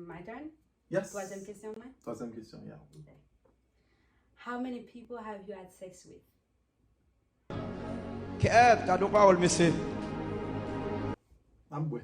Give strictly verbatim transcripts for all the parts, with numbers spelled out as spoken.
My turn? Yes. Twazyèm kesyon mwen? Twazyèm kesyon, yeah. Okay. How many people have you had sex with? Kèt, gade yon pawòl, mesye. M ap bwè.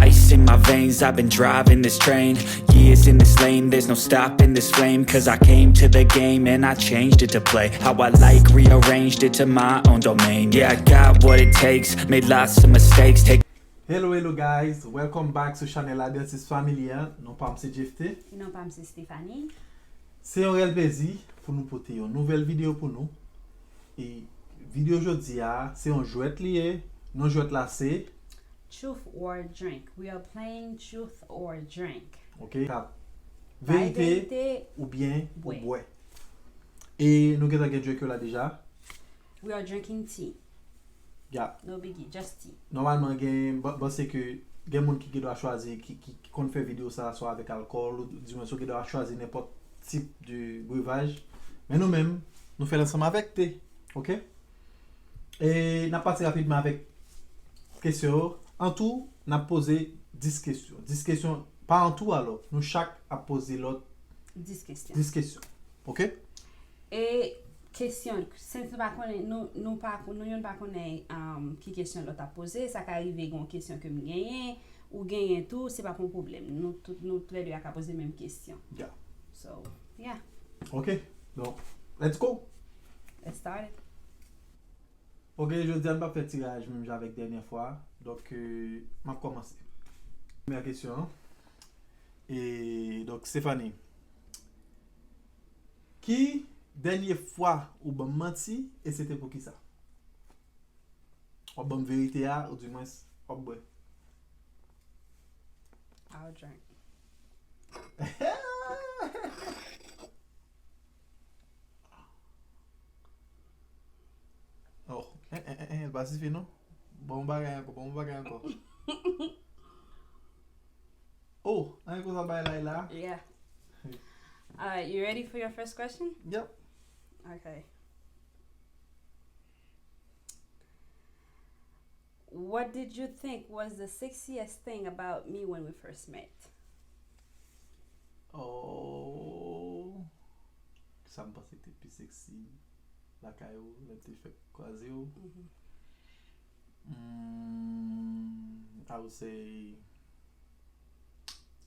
Ice in my veins, I've been driving this train. Years in this lane, there's no stopping this flame. Cause I came to the game and I changed it to play how I like, rearranged it to my own domain. Yeah, I got what it takes, made lots of mistakes. Take Hello, hello guys, welcome back sou chanèl la, Dantis Family an. Non pa m se Jefte. Non pa m se Stephanie. Se yon reyèl plezi pou nou pote yon nouvèl videyo pou nou. E videyo jodi a, se yon jwèt li ye. Non jwèt la se Truth or drink. We are playing truth or drink. Ok, kap verite Verite oubyen ou bwè. Bwè. E nou gentan gen drink yo la deja. We are drinking tea. Yeah. No biggie, just tea. Nòmalman gen ban se ke gen moun ki gen dwa chwazi ki, ki, ki konn fè videyo sa swa avèk alkòl ou di mwen ou gen dwa chwazi nenpòt tip de brevaj. Men nou menm, nou fè l ansanm avèk te. Ok? E n ap pati rapidman avèk kesyon yo. An tou, n ap poze dis kesyon. Dis kesyon, pa an tou alò. Nou chak ap poze lòt Dis kesyon. dis kesyon. Ok? E kesyon, since nou pa konnen, nou, nou pa, nou youn pa konnen um, ki kesyon lòt ap poze, sa ka rive gen yon kesyon ke m genyen, ou genyen tou, se pa pou yon pwoblèm. Nou tout, nou toulède a ka poze menm kesyon. Yeah. So, yeah. Ok. Donk, let's go. Let's start it. Ok, jodi a n p ap fè tiraj menm jan avèk dènyè fwa. Donk, euh, m ap kòmanse. Premyè kesyon an. E, donk, Stephanie, ki dènyè fwa ou ban m manti e se te pou ki sa? W ap ban m verite a, ou di mwens, w ap bwè. I'll drink. Oh, en, en, en, en, l pa sifi non. Bon bagay ankò, bon bagay ankò. Oh, an konsa bay la la. Yeah. All right, you ready for your first question? Yep. Okay. What did you think was the sexiest thing about me when we first met? Oh. Sa m panse ki te pi seksi lakay ou, lè m te fèk kwaze w. Mhm. Hmm, I would say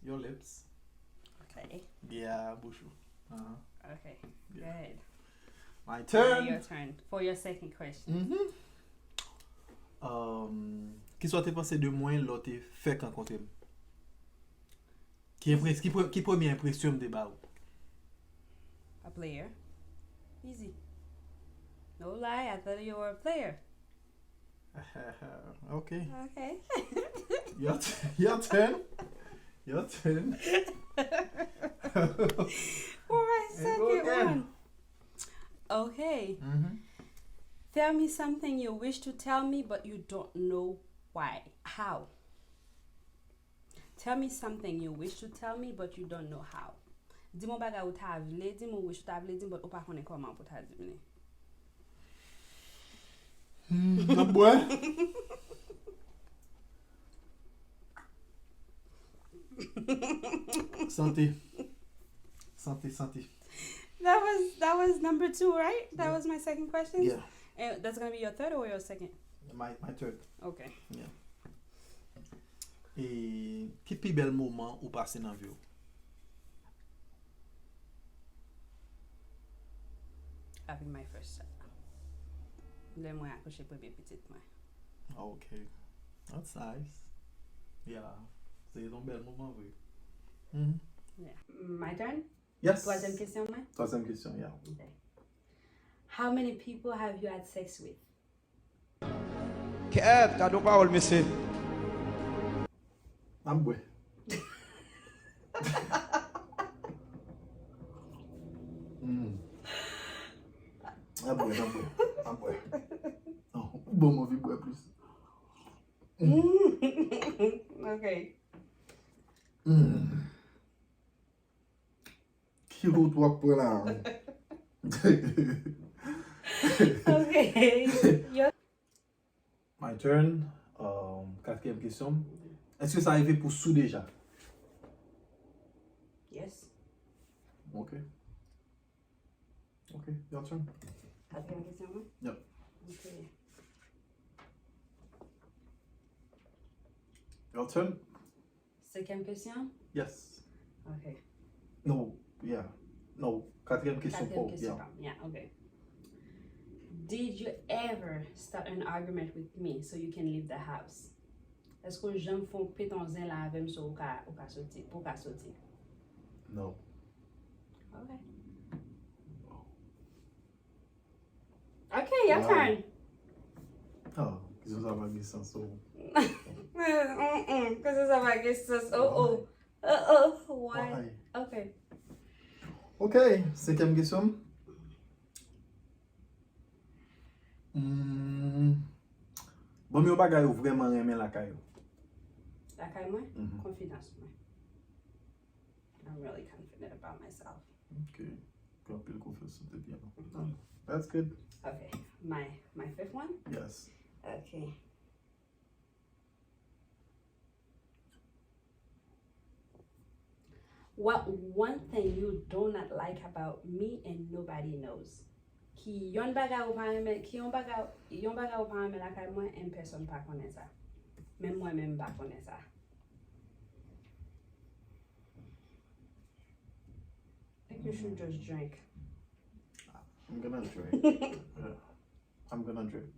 your lips. Okay. Yeah, bouch ou. Uh-huh. Okay. Go Yeah. Ahead. My Now turn. Your turn for your second question. Mhm. Um, ki sa w te panse de mwen lè w te fèk rankontre m? Ki, enpres, ki, pre- ki premye enpresyon m te ba ou? A player. Easy. No lie, I thought you were a player. Ok. Okay. Your, t- your turn. Your turn. For my Go second again. One. Okay. Mhm. Tell me something you wish to tell me, but you don't know why. How? Tell me something you wish to tell me, but you don't know how. Di m yon bagay ou ta vle di m, ou wish ou ta vle di m, but ou pa konnen kòman pou ta di m li. Hmm, m ap bwè. Santé. Santé, santé. That was that was number two, right? That was my second question. Yeah, And that's gonna be your third or your second? My, my turn. Okay. Yeah. E ki pi bèl moman ou pase nan vi w? Having my first child. Lè mwen akouche premye pitit mwen. Ok. That's nice. Yeah. Se yon bèl moman vre. Mhm. My turn? Yes. Twazyèm kesyon mwen? Twazyèm kesyon, yeah. How many people have you had sex with? Kèt, gade yon pawòl, mesye. M ap bwè. Mm. M ap bwè, m ap bwè, m ap bwè. Non, ou bon, m anvi bwè plis. Okay. Mm. Ki wout w ap pran la? Okay. Your My turn. Um, katriyèm kesyon. Èske sa rive pou sou deja? Yes. Ok. Ok, your turn. Katriyèm kesyon mwen? Yep. Ok. Your turn. Senkyèm kesyon? Yes. Ok. No, yeah. No, katriyèm kesyon Katriyèm pou kesyon yeah. pa m. Yeah, ok. Did you ever start an argument with me so you can leave the house? Èske w janm fè yon peton zen la avè m so ou ka ou ka soti, pou w ka soti? No. Ok. Ok, your Wow. Turn. Oh, kesyon sa pa gen sans. Oh. Mm-mm, kesyon sa pa gen sans. Oh, oh. Oh, oh, why? Why? Ok. Ok, senkyèm kesyon. Hmm. Ban m yon bagay ou vrèman renmen lakay ou. Lakay mwen? Mhm. Konfidans mwen. I'm really confident about myself. Ok. Gen anpil konfyans sou tèt li. That's good. Ok. My my fifth one? Yes. Ok. What one thing you do not like about me and nobody knows? Ki yon bagay ou pa renmen, ki yon bagay, yon bagay ou pa renmen lakay mwen and pèsonn pa konnen sa. Menm mwen menm m pa konnen sa. I think you should just drink. I'm gonna drink. Yeah. I'm gonna drink.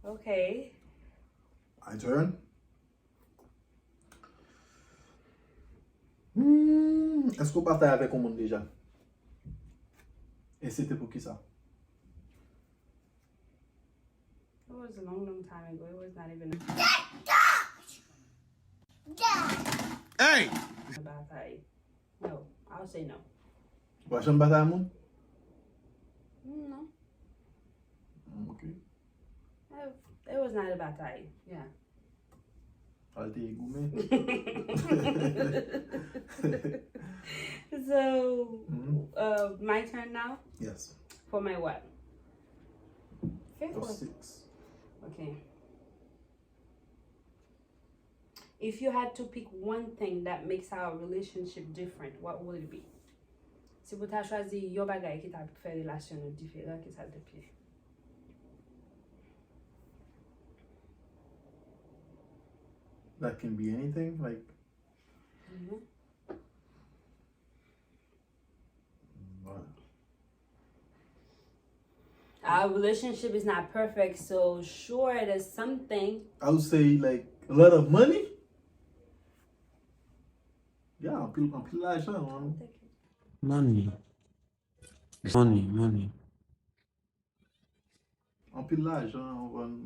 Okay. My turn. Hmm, èske w batay avèk yon moun deja? E si te pou kisa? It was a long, long time ago. It was not even Hey! a batay. No, I'll say no. Ou pa janm batay moun? Mm, no. Mm, ok. It, it was not a batay. Yeah. Al te goumen. So, Mhm. uh, my turn now Yes. for my what? Fifth Your one. Six. Okay. If you had to pick one thing that makes our relationship different, what would it be? Si pou ta chwazi yon bagay ki ta fè relasyon nou diferan, ki sa l t ap ye? That can be anything, like. Mhm. But Our relationship is not perfect, so sure, there's something. I would say, like, a lot of money. Yeah, anpil anpil lajan. Man. Money. Money, money. Anpil lajan, ou konn,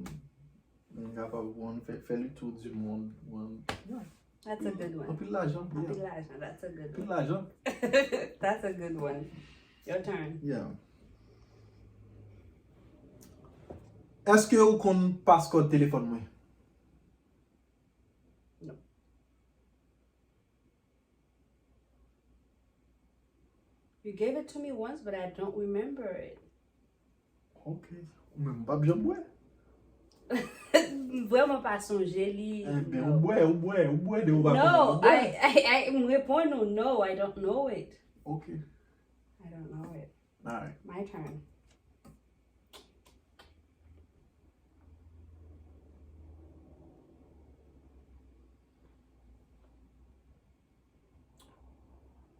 moun kapab ou konn fè, fè le tour du monde, ou konn, yeah. That's a good one. Anpil lajan, yeah. Anpil lajan, that's a good Anpil one. Lajan. That's a good one. Your turn. Yeah. Èske ou konn passcode telefòn mwen? No. You gave it to me once, but I don't remember it. Ok. Ou menm m p ap janm wè. M vrèman pa sonje li. Enben, No. Ou bwè, ou bwè, ou bwè de ou pa konnen, No, ou bwè. I, I, I, m reponn ou, no, I don't know it. Ok. I don't know it. Alright. My turn.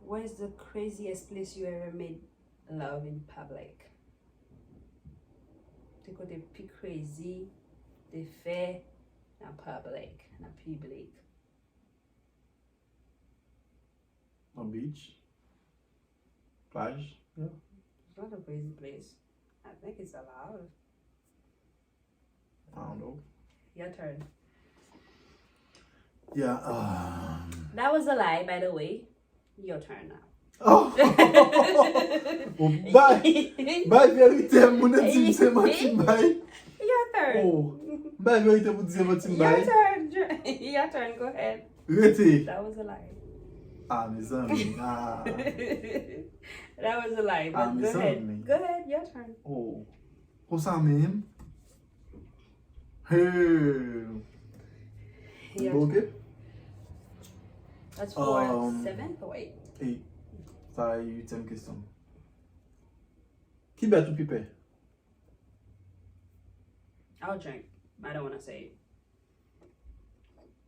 Where's the craziest place you ever made love in public? Ki kote pi crazy te fè nan public, nan piblik? On beach. Plaj. Yeah. It's not a crazy place. I think it's allowed. I don't know. Your turn. Yeah. Um, That was a lie, by the way. Your turn now. Oh! Bon, bay, bay verite, moun nan di m se manti, bay. Your turn. Oh, m bay verite pou di se manti m bay. Your turn. Your turn. Go ahead. Rete. That was a lie. Ah, mezanmi. Ah. That was a lie. Ah, but go ahead. Mezanmi. Go ahead. Your turn. Oh. Konsa menm. Hey. Your turn. Ok. That's for um, seventh or eighth? Eight. Sa e uityèm kesyon. Ki bèt ou pi pè? I'll drink. I don't want to say it.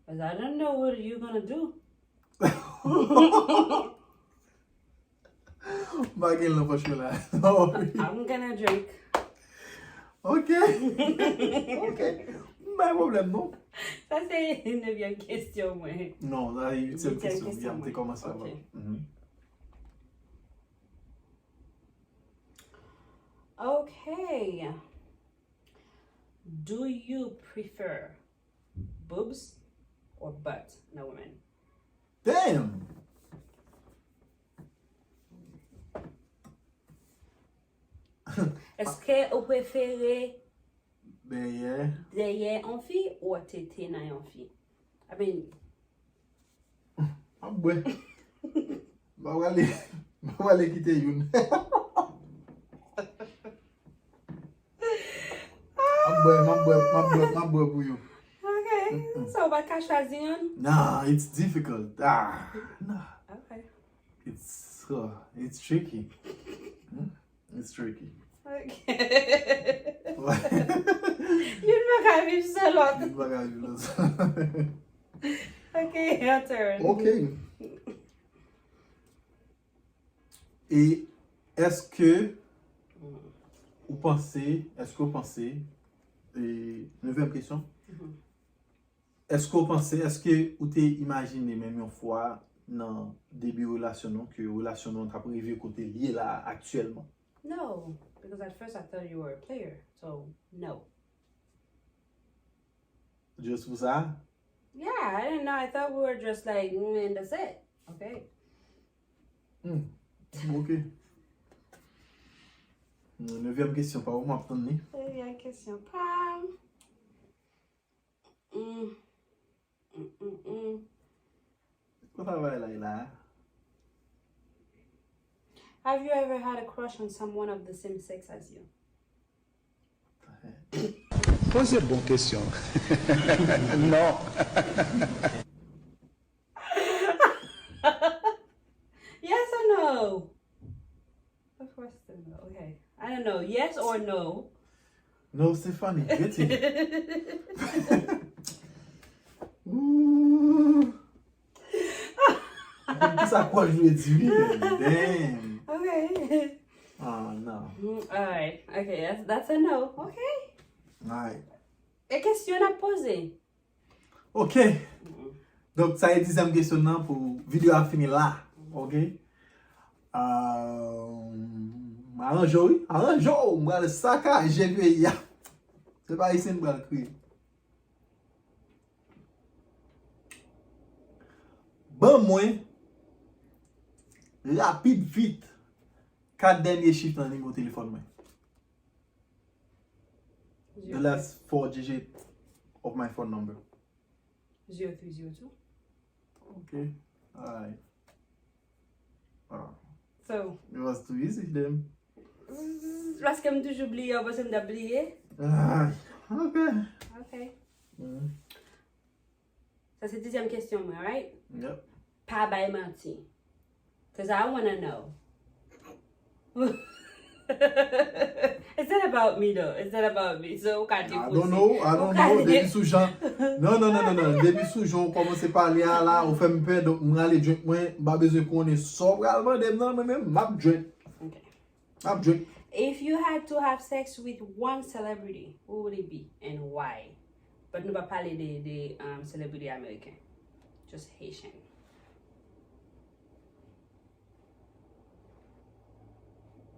Because I don't know what you're going to do. M pa gen l nan pòch mwen la. I'm gonna drink. Ok. Ok. M pa gen pwoblèm non. Sa se nevyèm kesyon mwen. Non, sa se uityèm kesyon. Uityèm kesyon mwen. Te kòmanse avan. Ok. Do you prefer boobs or butt in a woman? Damn! Èske ou prefere dèyè yon fi ou tete nan yon fi? I mean, M ap bwè. M pa prale, m pa prale kite youn. M ap bwè, m ap bwè, m ap bwè, m ap bwè pou yo. Ok. So, ou pa ka chwazi youn? Nah, it's difficult. Ah, nah. Ok. It's, uh, it's tricky. Hmm? It's tricky. Ok. Youn pa ka viv san lòt. Youn pa ka viv san lòt. Ok, your turn. Ok. E èske ou panse, èske ou panse, e, nevyèm kesyon, èske ou panse, èske ou te imajine menm yon fwa nan debi relasyon nou ke relasyon nou t ap rive kote l ye la aktyèlman? No, because at first I thought you were a player, so no. Just pou sa? Yeah, I didn't know. I thought we were just like, mm, and that's it. Okay. Hmm. Ok. Nevyèm kesyon pa ou, m ap tann li. Nevyèm kesyon pa m. Mm. Mm, mm, mm. Konsa bagay la ye la. Have you ever had a crush on someone of the same sex as you? Poze bon kesyon. Non. Yes or no? Of course, no. Okay. I don't know. Yes or no? No, Stephanie, get it. Ooh. Mwen konn ki sa kwa jwe di wi, men damn. Okay. Ah, non. Mm, alright. Okay, that's, that's a no. Okay. Alright. E kesyon n ap poze? Ok. Donk, sa e dizyèm kesyon nan pou videyo a fini la. Ok. Euh, m aranje w, wi. Aranje w. M pral sakaje peyi a. Se pa Ayisyen m pral kriye. Ban mwen, rapid, vit, kat dènye chif nan nimewo telefòn mwen. The last four digit of my phone number. Zero three zero two. Ok. Alright. Ah. So. It was too easy then. Paske m toujou bliye, ou panse m t ap bliye? Ah, ok. Ok. Mm. Sa se dezyèm kesyon mwen, right? Yep. Pa bay manti. 'Cause I wanna know. It's not about me though. It's not about me. So, ou ka depoze. I don't know. I don't know. Depi sou jan. Non, non, non, non, non. Depi sou jan ou kòmanse pale a la, ou fè m pè. Donk, m rale drink mwen. M pa bezwen konnen sa w pral mande m nan, mwen menm, m ap drink. Ok. M ap drink. If you had to have sex with one celebrity, who would it be and why? But nou pa pale de, de, um, celebrity American. Just Haitian.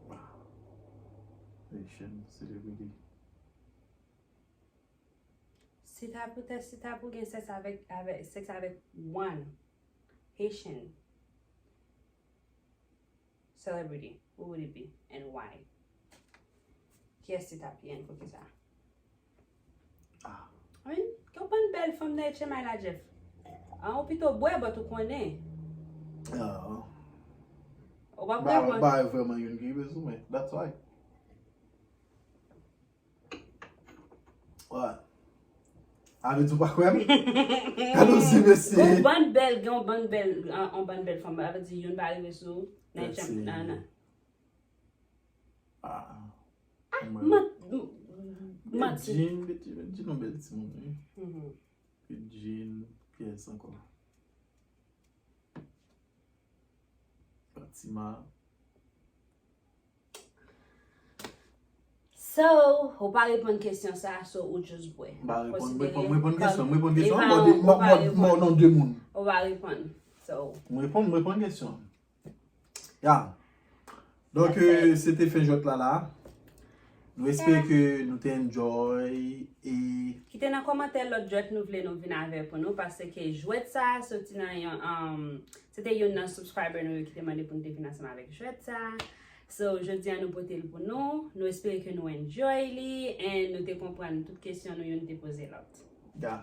Wow. Haitian celebrity. Si ta pou te, si ta pou gen sèks avèk, avèk, sèks avèk one Haitian celebrity, who would it be and why? Kiyès li t ap ye and poukisa? Wi, gen yon bann bèl fanm nan H M I la, Jeff. An, ou pito bwè, but ou konnen. Ah, Ou pa ba bwè, ba vrèman youn ki rive sou mwen. That's why. What? A vle di ou pa kwè m? Gade w di mesye. Gen yon bann bèl, gen yon bann bèl, an, yon bann bèl fanm. A vle di youn pa rive sou nan That's H M I, it. Nan, nan. Ah. Ah, man, manti. Bedjine, Bedjine, Bedjine, yon bèl timoun, wi. Mhm. Bedjine, kiyès ankò? Fatima. So, ou pa reponn kesyon sa, so ou just bwè. M pa reponn, m Konsidere reponn, m reponn kesyon, m kòm reponn kesyon. e M pa mòde, ou m pa mòde, m reponn. mòde non de moun. Ou pa reponn. So, M reponn, m reponn kesyon. Ya. Donk, That's euh, it. Se te fen jwèt la la. Nou espere ke nou te enjoy e kite nan kòmantè lòt jwèt nou vle nou vin avè pou nou, paske jwèt sa a soti nan yon, um, se te youn nan subscriber nou yo ki te mande pou nou te vin ansanm avèk jwèt sa a. So, jodi a nou pote l pou nou. Nou espere ke nou enjoy li, and nou te konprann tout kesyon nou youn te poze lòt. Ya.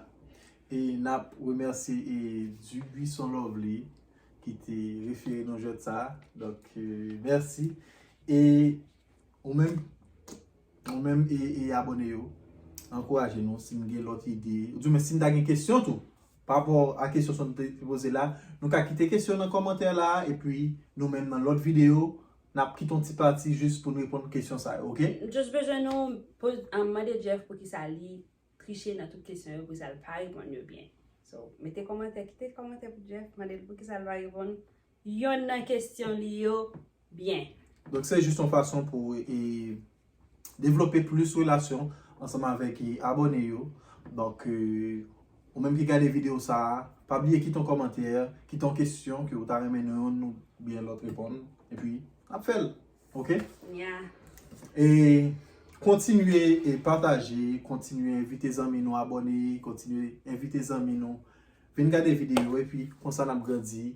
E n ap remèsye e Dubuisson Lovely ki te refere nou jwèt sa. Donk, euh, mèsi. E ou menm, ou menm e, e abòne yo, ankouraje nou si n gen lòt ide. Oudimwen si n ta gen kesyon tou, pa rapò a kesyon sa nou te poze la, nou ka kite kesyon nan kòmantè la, epi nou menm nan lòt videyo, n ap kite yon ti pati jis pou n reponn kesyon sa yo, oke? M just bezwen nou poz, um, mande Jeff pou ki sa li triche nan tout kesyon yo, pou sa l pa reponn yo byen. So, mete kòmantè, kite kòmantè pou Jeff, mande l pou ki sa l pa reponn yonn nan kesyon li yo byen. Donk, se jis yon fason pou e, devlope plis relasyon ansanm avèk e, abòne yo. Donk, e, ou menm ki gade videyo sa a, pa bliye kite yon kòmantè, kite yon kesyon ke ou ta renmen nou youn oubyen lòt reponn. Epi, n ap fè l. Oke? Yeah. E kontinye e pataje, kontinye envite zanmi nou abòne, kontinye envite zanmi nou vin gade videyo, epi konsa n ap grandi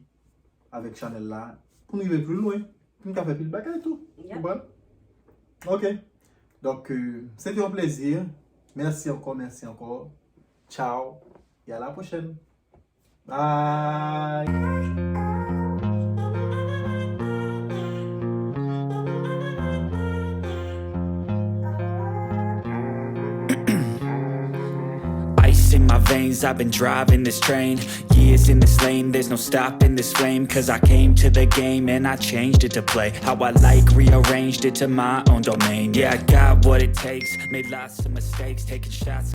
avèk chanèl la, pou n rive pi lwen, pou n ka fè pil bagay tou. Yep. Konprann? Oke. Donk, euh, se te yon plezi. Mèsi ankò, mèsi ankò. Ciao. E a la pwochèn. Bye. Ice in my veins, I've been driving this train. Years in this lane, there's no stopping this flame. Cause I came to the game and I changed it to play how I like, rearranged it to my own domain. Yeah, I got what it takes, made lots of mistakes, taking shots.